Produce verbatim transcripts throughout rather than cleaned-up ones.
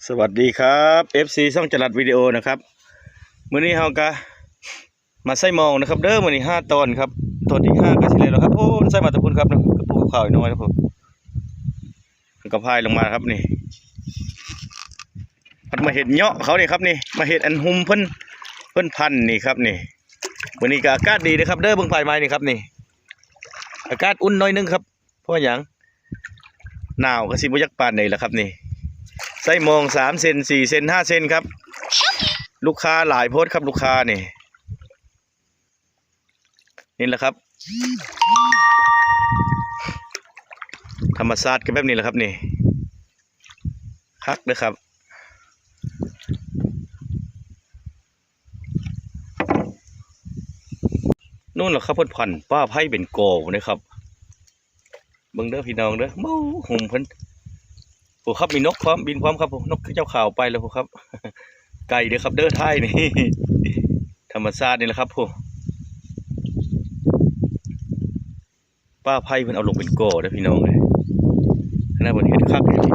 สวัสดีครับ เอฟซี ช่องจรัสวิดีโอนะครับ มื้อนี้เฮากะมาใส่มองนะครับเด้อ มื้อนี้ห้าตอนครับ ตอนที่ห้าก็สิแล้วครับ โอ้ ใส่มาแต่พุ่นครับเนาะ กระปุกขาวน้อยครับผม ก็พายลงมาครับนี่ พัดมาเห็นเหยาะเขานี่ครับนี่ มาเห็นอันหุมเพิ่น เพิ่นพันนี่ครับนี่ มื้อนี้ก็อากาศดีนะครับเด้อ เบิ่งภายไม้นี่ครับนี่ อากาศอุ่นหน่อยนึงครับ เพราะหยัง หนาวก็สิบ่อยากปานใดล่ะครับนี่ ใส่มองสามเซน สี่เซน ห้าเซนครับ ลูกค้าหลายโพดครับ ลูกค้านี่ นี่แหละครับ ธรรมชาติก็แบบนี้แหละครับนี่ คักเด้อครับ นู่นแหละครับ เพิ่นพันป้าไผ่เป็นกอนะครับ เบิ่งเด้อพี่น้องเด้อ โอ้ หุมเพิ่น โอ้ครับ มีนกพร้อม บินพร้อมครับ นกเจ้าขาวไปแล้วครับ ไก่เด้อครับเด้อ ท้ายนี่ ธรรมชาตินี่แหละครับ โอ้ ป้าไผ่เพิ่นเอาลงเป็นกอเด้อพี่น้องเอ้ย ขนาดเพิ่นเฮ็ดคักอยู่นี่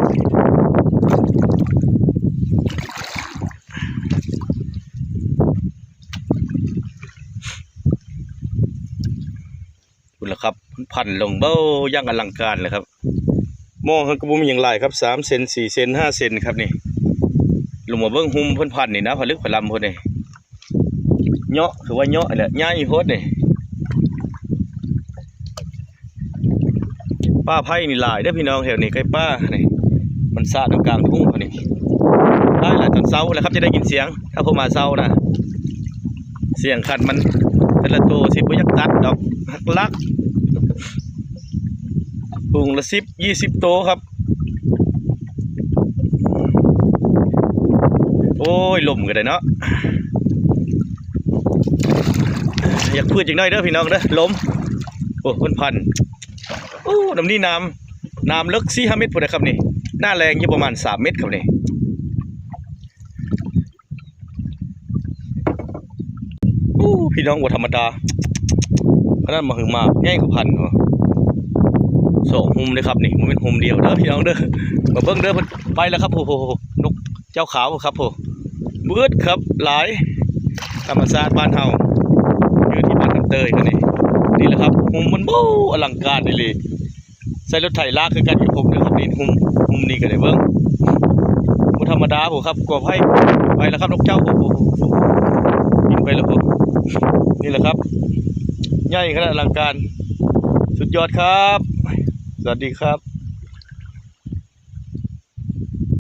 พุ่นล่ะครับ พันลงเบ้าอย่างอลังการเลยครับ มองเพิ่นก็บ่มีหยังหลายครับ สามเซน สี่เซน ห้าเซนครับนี่ ลงมาเบิ่งหุมเพิ่นพันนี่นะ ผลึกผลำเพิ่นนี่ เหยาะ คือว่าเหยาะแหละ ใหญ่โพดนี่ ป้าไผ่นี่หลายเด้อพี่น้อง แถวนี้ใกล้ป้านี่ มันสาดอยู่กลางทุ่งเขานี่ ได้หลายตอนเช้าแล้วครับ จะได้ยินเสียง ถ้าผมมาเช้านะ เสียงคันมัน แต่ละตัวสิบ่อยากตัดดอก หักลัก ถุงละสิบ ยี่สิบโตครับ โอ้ย ลมก็ได้เนาะ อยากพืชจังได้เด้อพี่น้องเด้อ ลม โอ้ เพิ่นพัน โอ้ น้ำนี่น้ำ น้ำเลิกสี่ห้าเมตรพุ้นนะครับนี่ หน้าแรงอยู่ประมาณสามเมตรครับนี่ โอ้ พี่น้องบ่ธรรมดา ขนาดมาหึงมาแง่งเขาพันเนาะ สองหุมเลยครับนี่ บ่แม่นหุมเดียวเด้อพี่น้องเด้อ มาเบิ่งเด้อ เพิ่นไปแล้วครับ โอ้โห นกเจ้าขาวครับ โอ้ เบิดครับ หลาย ธรรมชาติบ้านเฮา อยู่ที่บ้านคำเตยครับนี่ นี่แหละครับ หุมมันโบ้อลังการอีหลี ใส่รถไถลากคือกันกับผมเด้อครับนี่ หุม หุมนี่ก็ได้เบิ่ง บ่ธรรมดาพุ้นครับ กอไผ่ ไปแล้วครับนกเจ้า โอ้โห บินไปแล้วพุ้น นี่แหละครับ ใหญ่ขนาดอลังการ สุดยอดครับ สวัสดีครับ